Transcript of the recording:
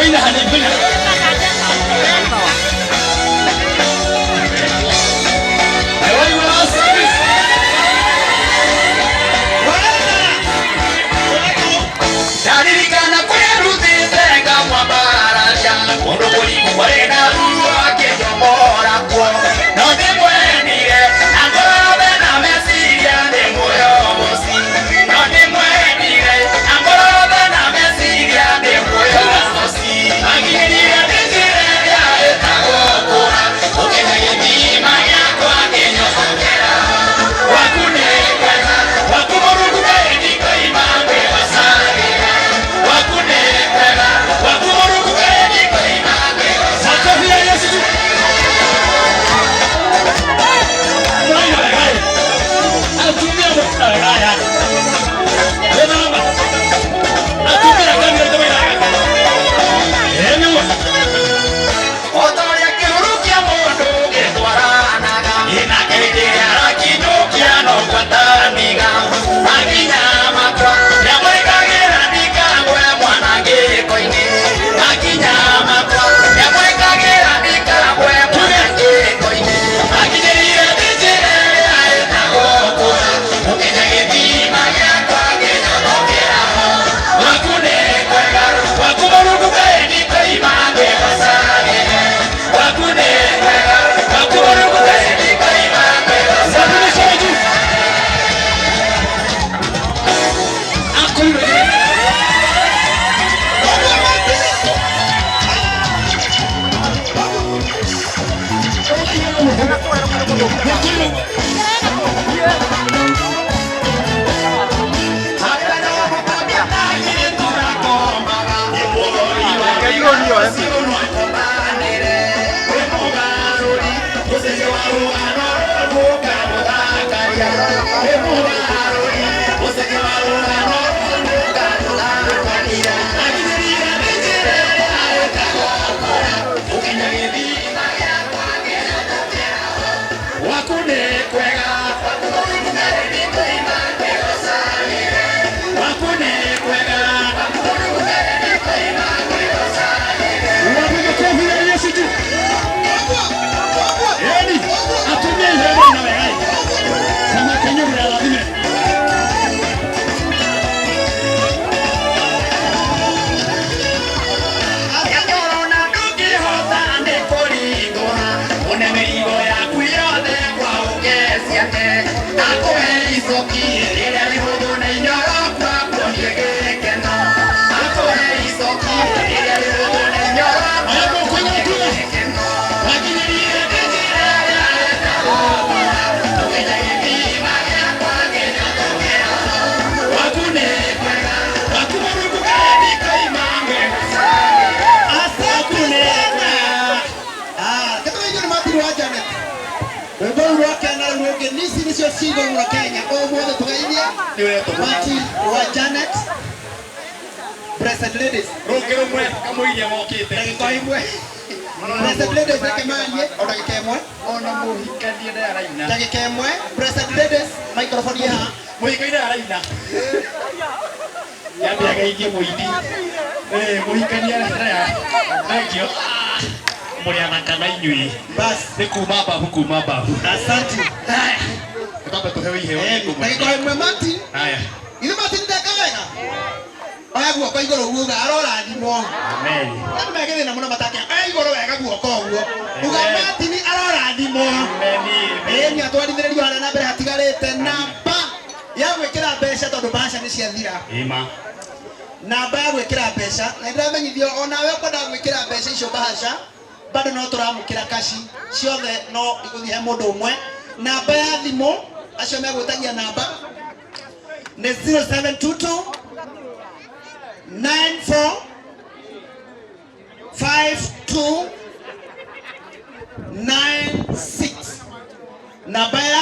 Wĩina hanini, wĩina. Ndaririkana kũrĩa ndutĩte ngamwambararia kũndũ kũriku kwarĩ na ruo akĩnjomora kuo no ndĩmwendire na ngoro yothe na meciria ndĩ muoyo mũciĩ no ndĩmwendire na ngoro yothe na meciria ndĩ muoyo mũciĩ maginyĩrire njĩra ĩrĩa ĩtagwo kũra ũkĩhe gĩthima gĩakwa kĩnyotokera waku nĩ kwega waku Mũrungu Ngai ndikoima ngwĩgocagĩra waku nĩ kwega waku Mũrungu Ngai ndikoima ngwĩgocagĩra. Makofi ya Yesu tu. Mũraina wega ĩ. Atumia mũraina wega aya. Wĩna ma. Atumia kanitha itũ maina wega. Ĩ nĩguo. O ta ũrĩa kĩruru kĩa mũndũ gĩtwaranaga nake hĩndĩ ĩrĩa arakinyũkia no gwataniga makinya makwa nĩamũrĩkagĩra ndikagwe mwanangĩko-inĩ makinya makwa nĩamũrĩkagĩra ndikagwe mwanangĩko-inĩ akinyĩrire njĩra ĩrĩa ĩtagwo kũra ũkĩnya gĩthima gĩakwa kĩnyotokera waku nĩ kwega waku Mũrungu Ngai ndikoima ngwĩgocagĩre waku nĩ kwega waku Mũrungu Ngai ndikoima ngwĩgocagĩre. Wapi mikono juu. Akoirwo. Waku nĩ kwega waku nĩ kwega. Wapi makofi ya Yesu juu. Yaani atumia iheo maina wega ĩ. Sama kenyũrĩra rathime. Angĩkorwo ndũngĩhota nĩ kũringũra une mĩrigo yaku yothe kwa ũge ciake akũhe icoki rĩrĩa rĩhũthũ na inyoroku akuonie gĩkeno akũhe icoki rĩrĩa rĩhũthũ na inyoroku Aya moko igũrũ tuge. gĩkeno wakinyĩrire njĩra ĩrĩa ĩtagwo kũra ũkĩnya gĩthima gĩakwa kĩnyotokera waku nĩ kwega waku Mũrungu Ngai ndikoima ngwĩgocagĩra Asante sana. Ah, kĩtũgeithio nĩ Martin wa Janet. Rwĩmbo rũu rwa Kenya rũu rũngĩ nici nĩcio ci igũrũ mũno Kenya. Ũmũthĩ tũgeithie Martin wa Janet. Blessed ladies. Rũngĩ rũmwe kamũiria mokĩte. Ndagĩka ĩmwe. Blessed ladies reke marie o ndagĩka ĩmwe. Ona mũhikania ndaraina. Ndagĩka ĩmwe. Blessed ladies microphone ĩ haha. Mũhikania ndaraina. Yambe ageithie mũini. Mũhikania ndaraina. Thank you. Mũrĩ athaka na inyuĩ. Bas. Nĩ kuma mbabu kuma mbabu. Asante. Haya. Twambe tũheo iheo. Ndagĩka ĩmwe Martin. Haya. Ithe Martin ndeka wega. Oya guoko igũrũ uga arorathimwo. Amen. Andũ me gĩthĩna mũno matake. Oya igũrũ wega guoko ũguo. Uga Martin arorathimwo. Amen. Ĩni atwarithĩrĩrio harĩa na mbere hatigarĩte namba ya gwĩkĩra mbeca tondũ mbeca nĩ ciathira. Ima. Namba ya gwĩkĩra mbeca na nĩndĩramenyithio onawe ũkwenda gwĩkĩra mbeca icio bahasha bado no tũramũkĩra kaci ciothe no igũthiĩ he mũndũ ũmwe. Namba ya thimũ acio megwĩtagia namba nĩ 0722 94 52 96. Namba ya